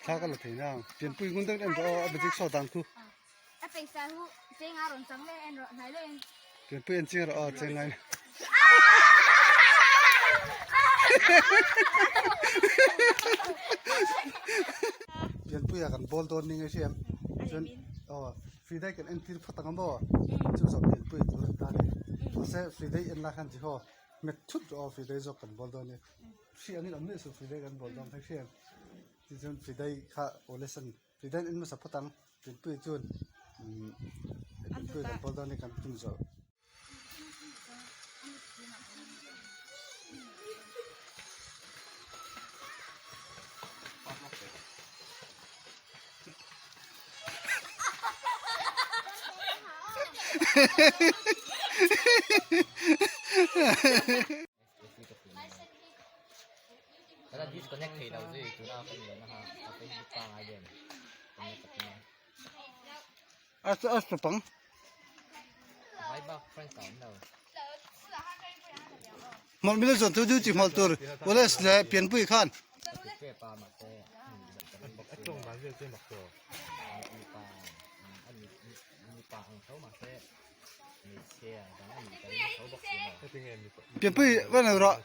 Thla ka la thei na pianpui ngun deuh en rawh aw a magic show dan khu pianpui en chiang rawh aw cheng ngai pianpui ah kan bawl dawn ning a hriam chuan aw free day kan entir phawt ang a maw chu zawh pianpui tur a ta ni mahse free day en lai khan chi haw hmet thut rawh aw free day zawk kan bawl dawn ni hri angin awm miah suh free day kan bawl dawn phei hriam tichuan free day kha aw lesson free day an en hmasa phawt ang pianpui chuan umm pianpui kan bawl dawn ni kan tum zawh. Disconnect thei lo zui tuna ka ni na ha a Facebook pangai nen connect ka tum a. A a stop ang. Vai bak friends a awm lo. Hmawlh mila chuan chu duty hmawlh tur Wallace leh Pianpui khan. Pianpui va nei rawh.